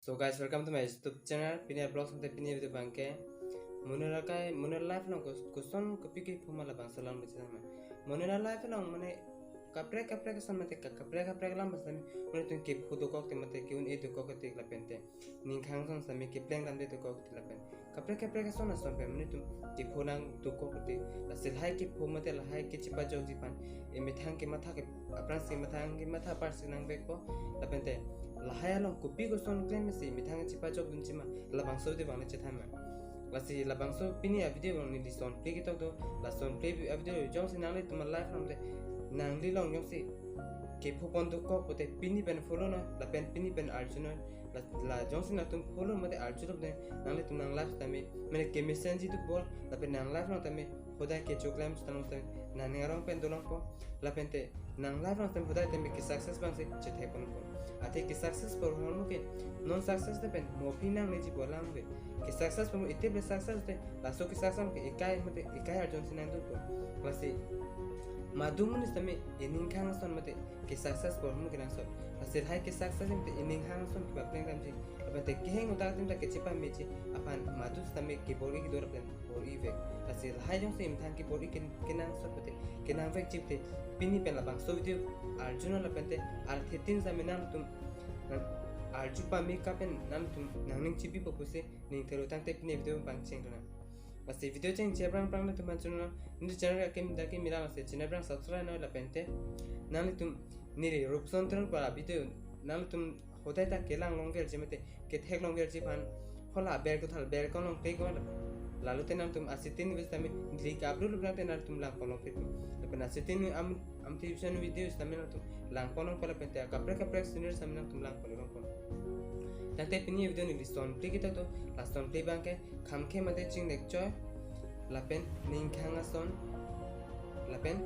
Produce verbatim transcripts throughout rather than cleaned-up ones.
So guys, welcome to my YouTube channel. Pini a-vlog sangte pini video abangke monit akai, monit a-life along kos-, koson kopi kepho ma labangso alam bichar ma. Monit a-life along mane kaprek kaprek ason mate ka-, kaprek kaprek alam sitame monit atum kepho dokok te mate ke-un-e dokok te lapente ning khang ason sitame kepleng damde dokok te lapen kaprek kaprek ason ason pen monit atum kepho nang dokok te. Lasi lahai kepho mate lahai kechipajokji aphan emethang kematha ke aphrangsi methang kematha apar si nangvekpo. Lapente lahai along kopi koson klem si methang chipajokdunji ma, labangso video abang le chethan ma. Lasi labangso pini a-video abang neli son play ketok do. La son play a-video jongsi nanglitum a-life along le nangli along jongsi kepho pon dokok pote pini pen follow non lapen pini pen arju non. La, la jongsi nangtum follow mate arjulo pote nanglitum nang-life sitame mane kemesenji dobom lapen nang-life along tame hodai kechoklem sitame sitame nangning arong pen dolongpo. Lapente nang-life along sitame hodai tame ke-success abang si chethek ponpo. Athe ke-success ahormu ke non success lapen mo aphi nangneji pu alam ave. Ke-success ahormu itip le success te, laso ke-success ke ekai mate ekai arjun si nangdunpo. Lasi madung monit sitame ening khang ason mate ke-success ahormu kenangsot. Lasi lahai ke-success mate ening khang ason kepapleng damji, lapente keheng utak adim ta kechepameji aphan madung sitame kebor-i kedo lapen bor-i vek. Lasi lahai jongsi emethang kebor-i ken-, kenangsot pote kenangvekji pote pini pen labangso video arju non lapente arthe tin sitame nangtum nang arju pame kapen nangtum nangning chipipo pusi ning thero tangte pini video abang chengdun nang. Lasi video chengche aphrang aphrang nangtum aphan chonang, neli channel akim daki mila lasi channel abang subscribe non lapente nangtum neli Rupson Teron pu a-video nangtum hodai ta kelang longverji mate kethek longverji aphan hala bell kothal bell ko long te ko la. Lalo te nangtum asitin vis tame neli ka-upload lublang te nangtum lang kolong pe. Lapen asitin am, am television video sitame nangtum lang kolong ko lapente kaprek kaprek scenery sitame nangtum lang kolong ko. Tangte pini video neli son play ketok do. La son play abangke khamkhe mate chingnekchoi lapen ning khang ason lapen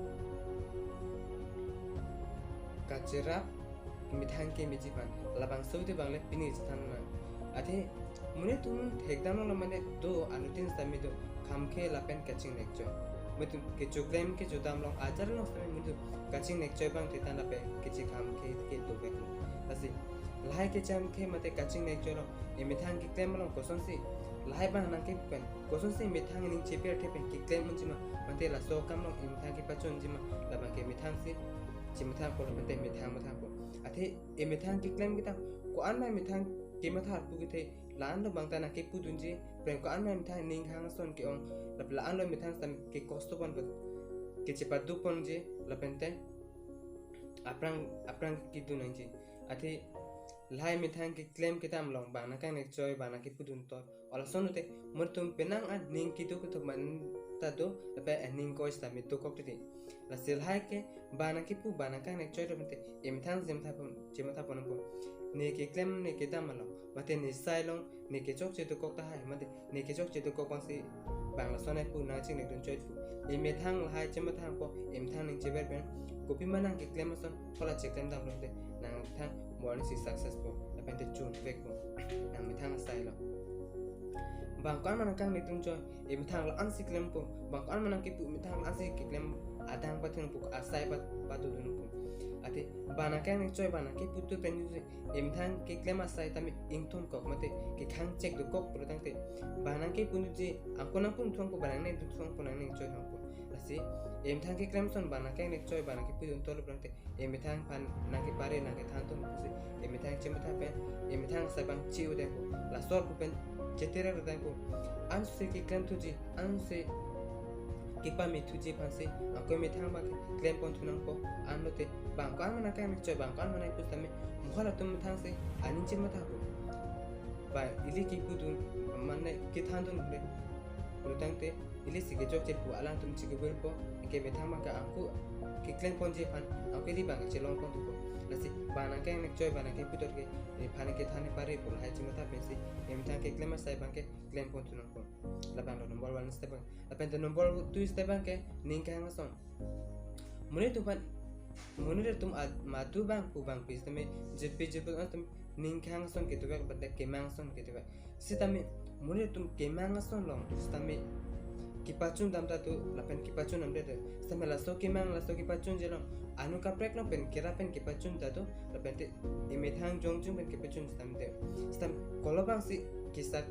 kacherap methang kemeji aphan labangso video abang le pini chethan nang. Athe monit atum thekdamlo mane do anuttin sitame do khamkhe lapen kachingnekchoi. Monit atum kechoklem kejodam along ajar along sitame monit atum kachingnekchoi abang te tan lapen keche khamkhe ke dovek. Lasi lahai kechamkhe mate kachingnekchoi along emethang keklem along kosonsi lahai abang nangkepu pen kosonsi emethang ening cheper the pen keklem unji ma, mate laso akam along emethang kepachunji ma, labangke emethang si chemathangpo lapente emethang mathangpo. Athe emethang keklem kedam ko-an ma emethang kematha pu kethe la-an dobang ta nangkepudunji, pen ko-an ma emethang ning khang ason ke-ong lap la-an lo emethang sitame kekosto pon kechepaduk ponji lapente aphrang aphrang kedun nangji. Athe lahai emethang keklem kedam along bang nangkangnekchoi bang nangkepudun tot. Hala ason te monit atum penang aning kedo kethom man ta do lapen aning koi sitame dokok titi. Lasi lahai ke bang nangkepu bang nangkangnekchoi do mate emethang chematha pon chematha ponpo. Ne keklem ne kedam along mate ne asai along ne kechokche dokok tahai mate ne kechokche dokok abang si bang lason ai pu nangchingnekdunchoi pu. Emethang lahai chemathangpo emethang ning cheper pen kopi ma nangkeklem ason hala cheklem damlo te nangthang morning si success po lapente chunvekpo nang methang asai along. Bang ko-an ma nangkangnekdunchoi emethang la-an si klempo, bang ko-an ma nangkepu emethang la-an si keklem adang pathengpo asai pat patudunpo. Athe bang nangkangnekchoi bang nangkepu tu pen emethang keklem asai tame ingthon kok mate kekhang chek dokok pulo tangte bang nangkepu nutji angko nangpun thongpo bang nangnekdun thongpo nangnekchoi thongpo. Lasi emethang keklem ason bang nangkangnekchoi bang nangkepudun tot pulo tangte emethang aphan nangkepare nangkethan atum pusi emethang chematha pen emethang asai abang chi-u tangpo, laso arpu pen chetere tangpo. Ansi keklem thuji ansi kepame thuji aphansi angko emethang abang klem pon thu nangpo. Anlo te bang ko-an ma nangkangnekchoi bang ko-an ma nangpu sitame mo halatum methang si aning chemathangpo. Ba ili kepudun mane kethandun le pulo tangte ili si kechokche pu alangtum chikebirpo, anke methang abangke angko keklem ponji aphan angko ili abang chelong pon thupo. Lasi bang nangkangnekchoi bang nangkepu tot ke nephan kethan neparepo lahai chematha pensi emethang keklem asai abangke klem pon thu nangpo. Labang lo number one step abang. Lapente number two step abangke ning khang ason. Monit atum aphan monit atum ad-, madu abang pu abang pi sitame jirpi jirpi atum ning khang ason kedovek bate kemang ason kedovek. Sitame monit atum kemang ason along sitame kepachun dam ta do, lapen kepachun dam ta do. Sitame laso kemang, laso kepachunji along, anu kaprek along pen kerap pen kepachun ta do, lapen te emethang jongjung pen kepachun sitame do. Sitame kolobang si kesak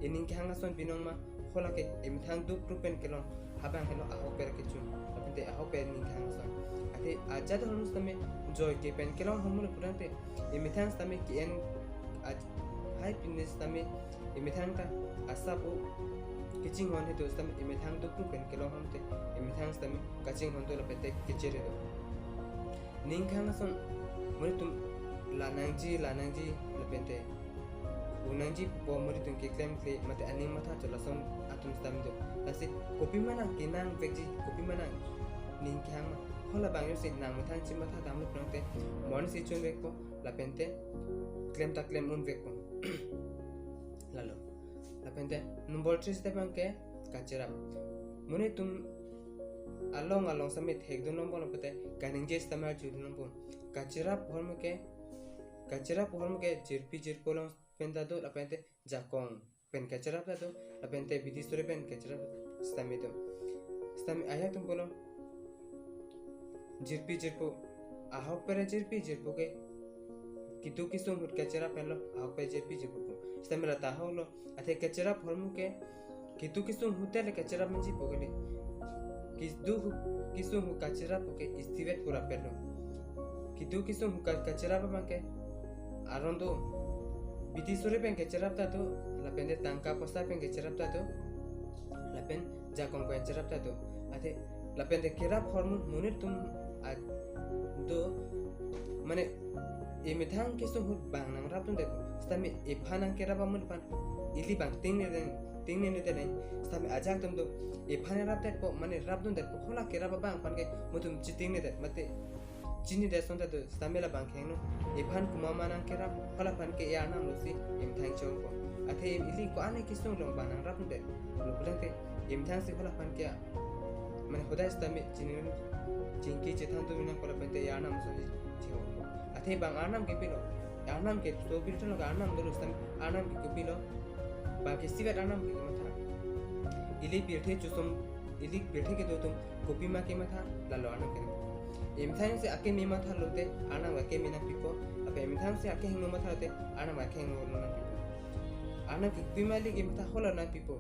ening kehang ason binong ma, hala ke emethang dukru pen kelong, ha abang helo ahokpet kechun, lapen te ahokpet ning kehang ason. Athe ajat ahormu sitame joike pen kelong ahormu le pudang te emethang sitame ke-en aj-, hai pine sitame emethang ta asap o kachinghon hetu sitame emethang dukru pen kelong ahormu te emethang sitame kachinghon do lapen te kechere do. Ning kehang ason monit atum la nangji, la nangji lapen te un nangji pu monit atum keklemkle mate aning matha chot lason atum sitame do. Lasi kopima nang kenang vekji, kopima nang ning kehang ma, hala abang jongsi nang methang chimatha damlo pudang te, mon si chun vekpo, lapen te klem ta klem un vekpo. Lalo. Lapen te number three step abang ke kacherap. Monit atum along along sitame thekdun longpo lapen te kaningje sitame arjudun longpo. Kacherap ahormu ke, kacherap ahormu ke jirpi jirpo along pen ta do, lapen te jakong pen kacherap ta do, lapen te bidi sore pen kacherap sitame do. Sitame ajahak atum pulo jirpi jirpo, ahokpet jirpi jirpo ke keduk kesung ahut kacherap henlo ahokpet jirpi jirpo pu. Sitame la ta ahoklo, athe kacherap ahormu ke keduk kesung ahut le kacherap nangji pu kali. Keduk kesung ahut kacherap pu ke isivet pura perlo. Keduk kesung ahut ka-, kacherap abang ke aron do, bidi sore pen kacherap ta do, lapen te tangka poisa pen kacherap ta do, lapen jakong pen cherap ta do. Athe lapen te kerap ahormu monit atum a-, do, mane emethang kesung ahut bang nangrapdun det, sitame ephan nangkerap amonit aphan ili bang tingne den, tingne ne den. Sitame ajahak atum do, ephan rap detpo, mane rapdun detpo, hala kerap abang aphan ke monit atum chitingne det mate chini det ason ta do. Sitame labang kehingno, ephan komat ma nangkerap, hala aphan ke e-arnam lo si emethang chongpo. Athe ili ko-an kesung along bang nangrapdun det lo pudang te emethang si hala aphan ke, mane hodai sitame chini, chingki chethan tu minang kola pente e-arnam ason si chihok. Athe bang arnam ke pilo, arnam ke so pirthe lo ke arnam dolo sitame arnam ke kopilo, bang ke isivet arnam ke kematha. Ili pirthe chusom, ili pirthe kedo atum kopima kematha, lalo arnam ke. Emethang si akeme matha lote arnam akeme nangpipo, lapen emethang si akehingno matha lote arnam akehingno nangpipo. Arnam ke kopima ili kematha, hala nangpipo.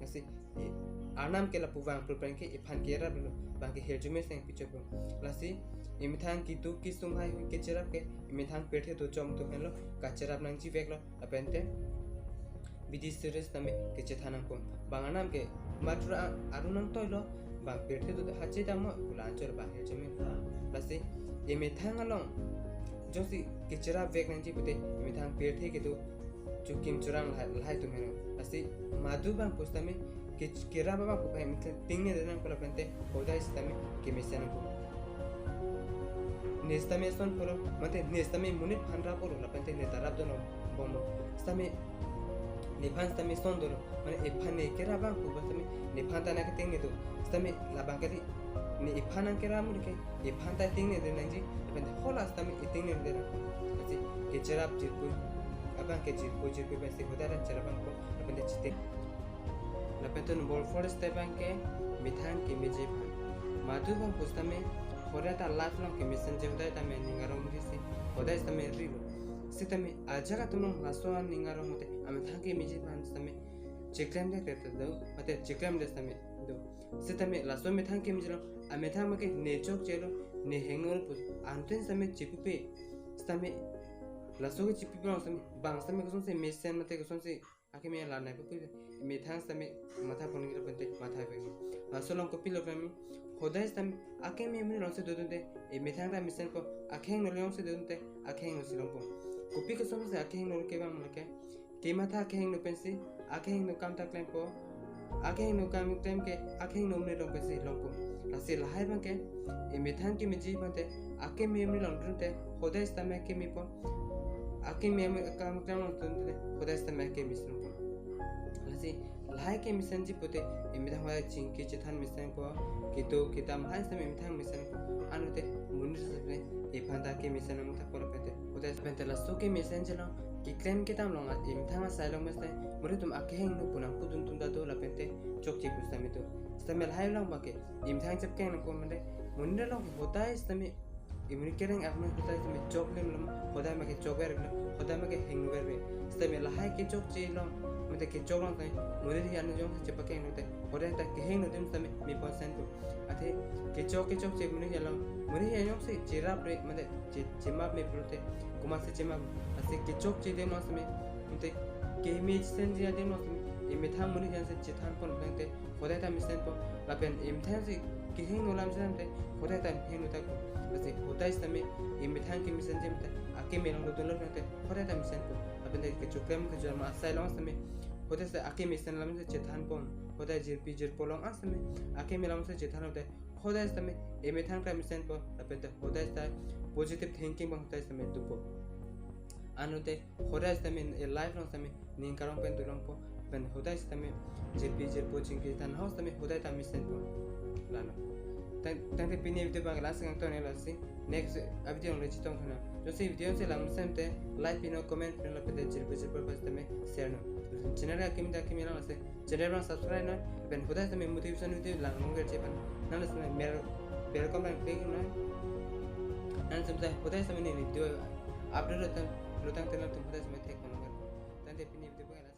Lasi e, arnam ke lapu vang pulpen ke ephan kerap lo, bang ke hirjume seng pichoplo. Lasi emethang keduk kesung ahut kacherap ke emethang pirthe do chom atum henlo kacherap nangji veklo, lapen te bidi sore sitame kechethan nangpo. Bang arnam ke matra aru nangtoilo, bang pirthe do hache damo pu la anchot bang hirjume. Lasi emethang along jongsi kacherap vek nangji pute emethang pirthe kedo chukim churang lahai, lahai atum henlo. Lasi madu abang pusitame ke, kerap abang pu pai mitla tingne den nang kola pente hodai sitame kemesen nangpo. Ne sitame son pulo, mate ne sitame monit aphan rap pulo, lapen te ne ta rapdun bomlo. Sitame nephan sitame son dolo, mane ephan ne kerap abang pu sitame nephan ta nangketingne do. Sitame labang kali ne ephan nangkerap mu ke, ephan ta tingne den nangji, lapen te hala sitame etingne den nang. Lasi kacherap jirpo abang ke jirpo jirpo pensi hodai ta cherap abang ko, lapen te chiti. Lapen te number four step abang ke methang kemeji aphan. Madu abang pusitame hodai ta life along kemesenji, hodai tame ning arong mesi, hodai sitame rilo. Sitame ajahak atum along laso aning arong mate amethang kemeji aphan sitame chiklemdet ta do, mate chiklemdet sitame do. Sitame laso methang kemeji along amethang abang ke ne chokchelo, ne hingno pu anten sitame chipupe. Sitame laso ke chipupe along sitame bang sitame kosonsi mesen mate kosonsi akeme la nangpipo, methang sitame matha pon kilo pente matha pe. Laso along kopilo pame, hodai sitame akeme amonit along si dodunte, emethang ta mesenpo, akehingno along si dodunte akehingno si longpo. Kopi kosonsi akehingno ke bang mane ke kematha akehingno pensi akehingno akam ta klempo, akehingno akam klem ke akehingno amonit along pensi longpo. Lasi lahai abang ke emethang kemeji aphante akeme amonit along dunte hodai sitame kemepo, akeme amonit akam klem along dunte hodai sitame kemesen longpo. Lasi lahai kemesenji pute emethang hodai chingki chethan mesenpo, kedo kedam lahai sitame emethang mesenpo. Anute monit sitame ephan ta kemesen nang ta kola pente, hodai pente laso kemesenji along keklem kedam along, emethang asai along mesen monit atum akehingno pu nangpudun atum ta do lapente chokche pu sitame do. Sitame lahai along abangke emethang chepkeng nangkok mate, monit along hodai sitame, emonit kereng amonit hodai sitame choklim lam, hodai make chokver lam, hodai make hingver ve. Sitame lahai kechokche along mate kechok along sitame monit ahin jongsi chepakeng lote hodai ta kehingno adim sitame mepon senpo. Athe kechok kechokche monit ahin along, monit ahin jongsi cherap re mate che-, chemap me pulote, komatsi chemap? Lasi kechokche adim along sitame, mate kemesenji adim along sitame, emethang monit ahin si chethanpon tangte hodai ta mesenpo, lapen emethang si kehingno alam si tangte hodai ta hingno tako. Lasi hodai sitame emethang kemesenji mate akeme along dodunlo tangte hodai ta mesenpo. Lapente kechoklem kejorma asai along sitame hodai sitame akemesen alam si chethanpon, hodai jirpi jirpo along an sitame akeme alam si chethanlote hodai sitame emethang ta mesenpo, lapente hodai sitame positive thinking abang hodai sitame dopo. Anute hodai sitame e-life along sitame ning karong pen dolongpo, lapen hodai sitame jirpi jirpo chingki than haus sitame hodai ta mesenpo. Lalo. Tang, tangte pini video abang lasi kangton lasi. Next a-video along le chetongthu nang. Jongsi video si lang mesen te like pinon, comment pinon, lapente jirpi jirpo abang sitame share non. Channel akimi ta akimi lang lasi channel abang subscribe non, lapen hodai sitame motivation video lang longger chepan. Nang sitame mer, bell icon abang click non. Nang sitame hodai sitame neli video upload lotang, lotangte nangtum hodai sitame thekpon longger. Tangte pini video abang lasi.